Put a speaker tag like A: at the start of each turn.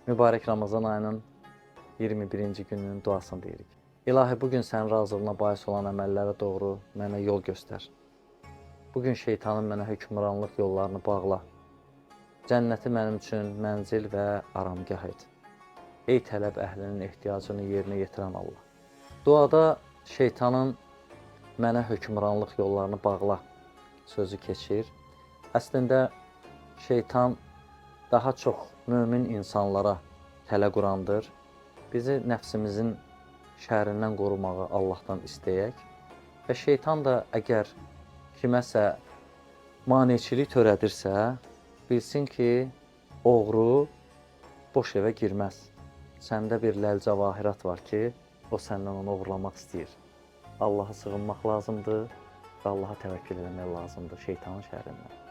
A: Mübarək Ramazan ayının 21-ci gününün duasını deyirik. İlahi, bu gün sənin razılığına bais olan əməllərə doğru mənə yol göstər. Bu gün şeytanın mənə hökmranlıq yollarını bağla. Cənnəti mənim üçün mənzil və aramgah et. Ey tələb əhlinin ehtiyacını yerinə yetirən Allah. Duada şeytanın mənə hökmranlıq yollarını bağla sözü keçir. Əslində şeytan daha çox mömin insanlara tələ qurandır. Bizi nəfsimizin şərrindən qorumağı Allahdan istəyək və şeytan da əgər kiməsə maneçilik törədirsə, bilsin ki, oğru boş evə girməz. Səndə bir ləl-cəvahirat var ki, o səndən onu oğurlamaq istəyir. Allaha sığınmaq lazımdır və Allaha təvəkkül etmək lazımdır şeytanın şərrindən.